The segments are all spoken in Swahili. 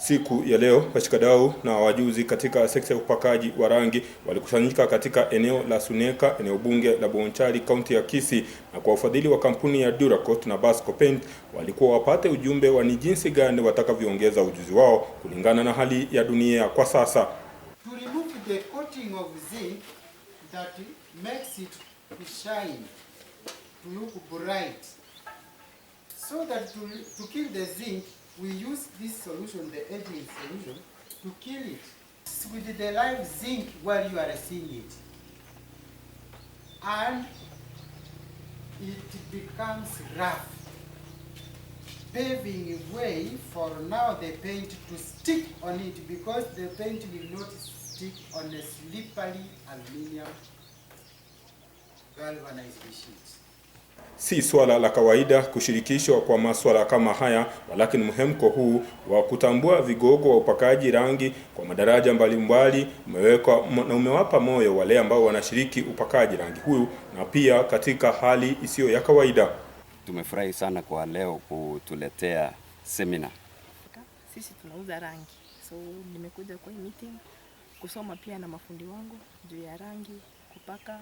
Siku ya leo washikadau na wajuzi katika sekta ya upakaji wa rangi walikusanyika katika eneo la Suneka, eneo bunge la Bonchari, kaunti ya Kisii, na kwa ufadhili wa kampuni ya Duracoat na Basco Paint walikuwa wapate ujumbe wa ni jinsi gani watakavyoongeza ujuzi wao kulingana na hali ya dunia kwa sasa. To remove the coating of zinc that makes it to shine, to look bright. So that to kill the zinc, we use this solution, the aging solution, to kill it. With the live zinc while you are seeing it. And it becomes rough, paving way for now the paint to stick on it, because the paint will not stick on a slippery aluminium galvanized sheet. Si swala la kawaida kushirikishwa kwa maswala kama haya, walakini mhemko huu wa kutambua vigogo wa upakaji rangi kwa madaraja mbalimbali umewekwa na umewapa moyo wale ambao wanashiriki upakaji rangi huyu, na pia katika hali isiyo ya kawaida. Tumefurahi sana kwa leo kutuletea semina. Sisi tunauza rangi, so nimekuja kwa hii meeting kusoma pia na mafundi wangu juu ya rangi, kupaka,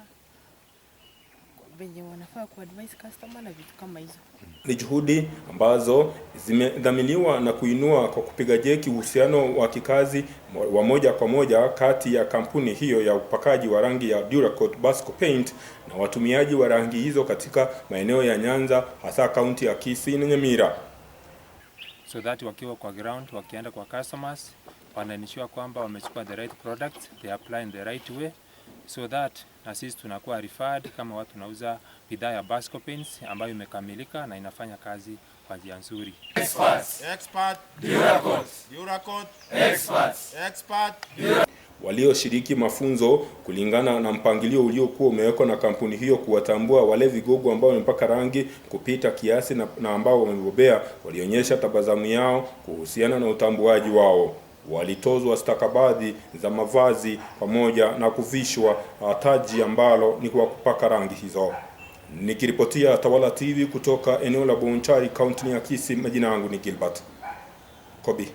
venye wanafaa kuadvise customer na vitu kama hizo. Ni juhudi ambazo zimedhaminiwa na kuinua kwa kupiga jeki uhusiano wa kikazi wa moja kwa moja kati ya kampuni hiyo ya upakaji wa rangi ya Duracoat Basco Paint na watumiaji wa rangi hizo katika maeneo ya Nyanza, hasa kaunti ya Kisii na Nyamira. So that wakiwa kwa ground, wakienda kwa customers, wanaensure kwamba wamechukua the right product, they apply in the right way, so that na sisi tunakuwa referred kama watu tunauza bidhaa ya Basco Paints ambayo imekamilika na inafanya kazi kwa njia nzuri. Expert. Duracoat. Duracoat. Experts. Expert. Walioshiriki mafunzo kulingana na mpangilio uliokuwa umewekwa na kampuni hiyo kuwatambua wale vigogo ambao wamepaka rangi kupita kiasi na ambao wamebobea, walionyesha tabasamu yao kuhusiana na utambuaji wao. Walitozwa stakabadhi za mavazi pamoja na kuvishwa taji ambalo ni kwa kupaka rangi hizo. Nikiripotia Tawala TV kutoka eneo la Bonchari, kaunti ya Kisii, majina yangu ni Gilbert Kobi.